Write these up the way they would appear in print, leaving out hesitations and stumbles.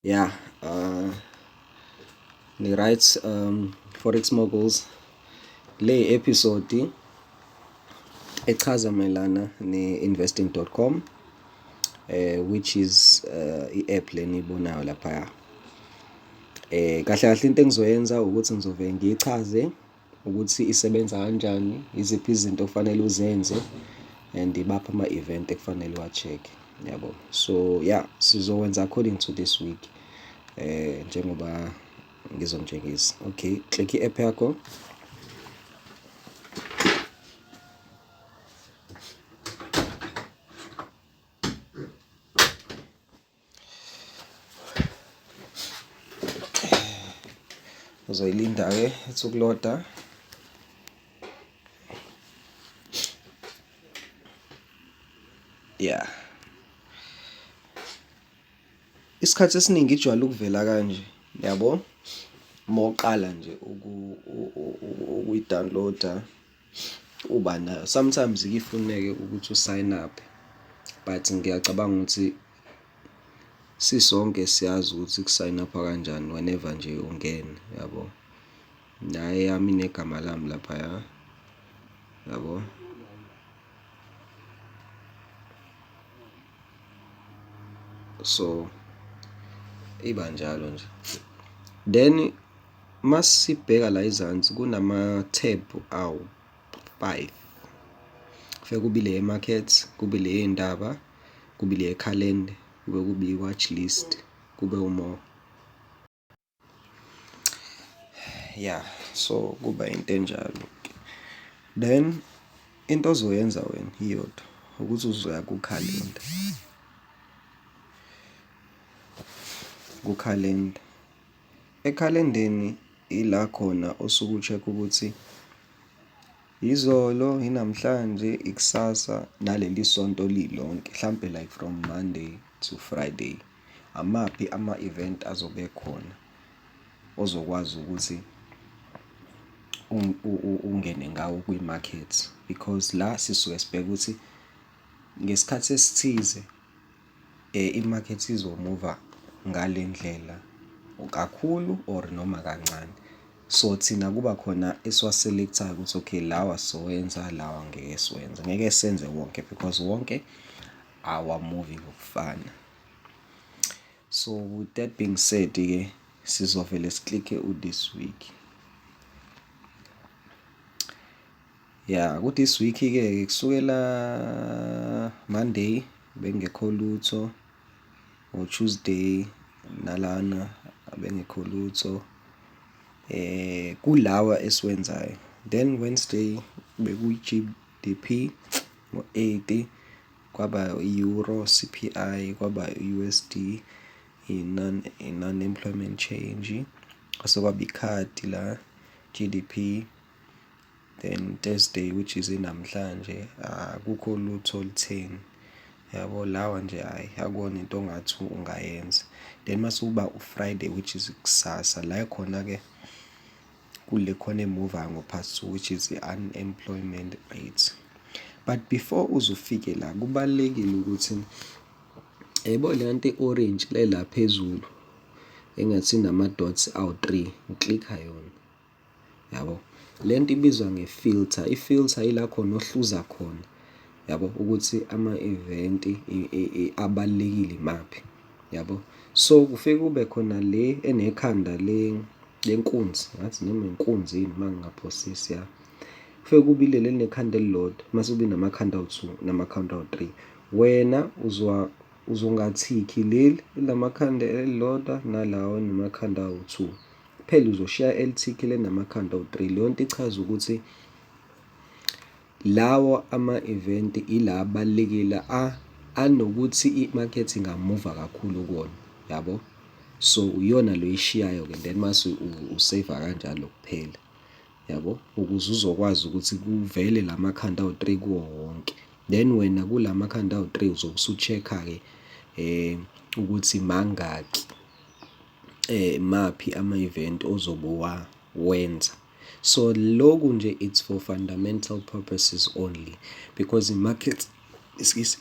Yeah, ni right Forex Moguls. Le episode echaza mayelana ne-investing.com which is i-app leniyibonayo laphaya. Kahle kahle into engizoyenza ukuthi ngizovele ngiyichaze ukuthi isebenza kanjani, iziphi izinto okufanele uzenze and ibaphi ama-event ekufanele uwa-check, yabo. So yeah, sizowenza according to this week njengoba ngizonitshengisa. Okay, click i-app yakho. Uzoyilinda-ke ithi ukuloda. Yeah. Isikhathi esiningi ijwayele ukuvela kanje, yabo? Uma uqala nje ukuyi-download-a uba nayo. Sometimes ike ifuneke ukuthi u-sign up, but ngiyacabanga ukuthi sisonke siyazi ukuthi ku-sign up-wa kanjani whenever nje ungena, yabo. Nayi eyami inegama lami laphaya, yabo. So iba njalo nje. Then masibheka la ezansi kunama-tab awu-5. Kufike kube ile ye-markets, kube ile yey'ndaba, kube ile yekhalenda, kube kube i-watch list, kube u-more. Yeah, so kuba into enjalo. Then into ozoyenza wena iyodwa ukuthi uzoya kukhalenda. Kukhalenda. Ekhalendeni ila khona osuke u-check-a ukuthi izolo, inamhlanje, ikusasa naleli sonto lilonke, hlampe like from Monday to Friday. Amaphi ama-event azobe ekhona ozokwazi ukuthi ungene ngawo kwi-market because la sisuke sibheke ukuthi ngesikhathi esithize i-market izomuva ngale ndlela kakhulu or noma kancane. So thina kuba khona esiwa-select-ayo ukuthi okay lawa sizowenza, lawa ngeke siwenze. Ngeke senze wonke because wonke awamuvi ngokufana. So with that being said-ke sizovele si-click-e u-this week. Yeah, ku-this week-ke kusukela Monday bengekho lutho, ngo-Tuesday nalana bengekho lutho kulawa esiwenzayo. Then Wednesday bekuyi-G_D_P ngo-8, kwaba i-Euro C_P_I, kwaba i-U_S_D, i-non-employment change, kwase kwaba ikhadi la G_D_P. Then Thursday which is inamhlanje akukho lutho olutheni, yabo. Lawa nje hhayi akuwona into ongathi ungayenza. Then mase kuba u-Friday which is kusasa, la khona-ke kule khona emuvayo ngo-past two which is i-unemployment rate. But before uze ufike la kubalulekile ukuthi yabo le nto i-orange le la phezulu engathi inama-dots awu-three, u-click-a yona, yabo. Le nto ibizwa nge-filter. I-filter ila khona ohluza khona, yabo, ukuthi ama-event abalulekile imaphi, yabo. So kufike kube khona le enekhanda lenkunzi, ngathi noma inkunzi yini uma ngingaphosisi ya. Kufike kube ileli elinekhanda elilodwa mase kube namakhanda awu-two namakhanda awu-three. Wena uzwa uzongathikhi leli elamakhanda elilodwa nalawa enamakhanda awu-two. Kuphela uzoshiya elithikhi lenamakhanda awu-three. Leyo nto ichaza ukuthi lawo ama-event ila abalulekile anokuthi i-market ingamuva kakhulu kuwona, yabo. So iyona lo oyishiyayo-ke then mase u-save-a kanjalo kuphela, yabo, ukuze uzokwazi ukuthi kuvele la makhanda awu-three kuwo wonke. Then wena kula makhanda awu-three uzobe usu-check-a-ke ukuthi mangaki maphi ama-event ozobe uwawenza. So lokhu nje it's for fundamental purposes only because i-market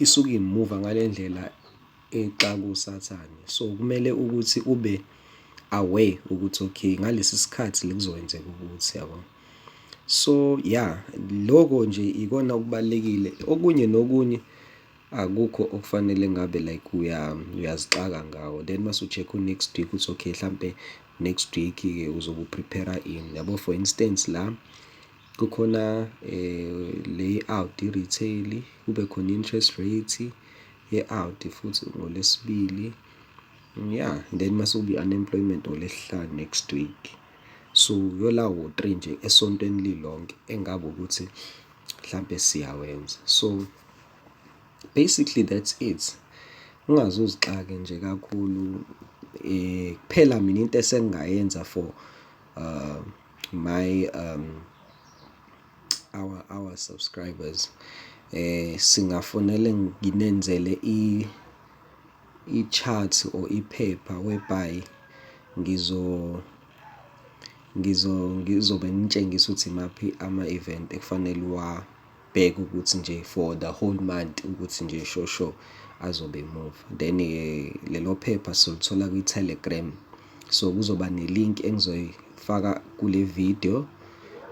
isuke imuva ngale ndlela. exaka usathane. So kumele ukuthi ube aware ukuthi okay, ngalesi sikhathi kuzokwenzeka ukuthi, yabo. So yeah, loko nje ikona okubalulekile. Okunye nokunye akukho okufanele ngabe like uyazixaka ngawo. Then mase u-check u-next week ukuthi okay, hlampe next week-ke uzobe u-prepare ini, yabo. For instance, la kukhona le out i-retail, kube khona interest rate ye-out futhi ngoLwesibili, yeah, then mase kuba i-unemployment ngoLwesihlanu next week. So yolawo three nje esontweni lilonke engabe ukuthi mhlampe siyawenza. So basically that's it. Ungaze uzixake nje kakhulu. Kuphela mina into esengingayenza for my our subscribers, singafonele nginenzele i-chart or iphepha whereby ngizobe ngitshengisa ukuthi imaphi ama-event ekufanele uwabheke ukuthi nje for the whole month, ukuthi nje sure azobe move. Then-ke lelo phepha solithola kwi-Telegram, so kuzoba ne-link engizoyifaka kule video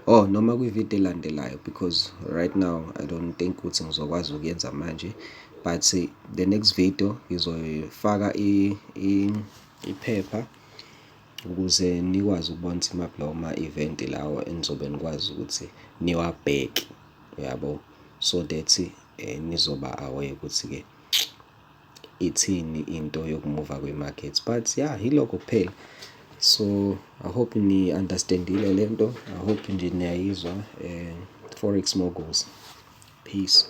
or noma kwi-video elandelayo, because right now I don't think ukuthi ngizokwazi ukuyenza manje, but the next video ngizoyifaka iphepha ukuze nikwazi ukubona ukuthi imaphi lawo ma-event lawo enizobe nikwazi ukuthi niwabheke, uyabo, so that nizoba aware ukuthi-ke ithini into yokumuva kwe-market. But yeah, yilokho kuphela. So I hope ni-understand-ile lento. I hope nje niyayizwa. Forex Moguls, peace.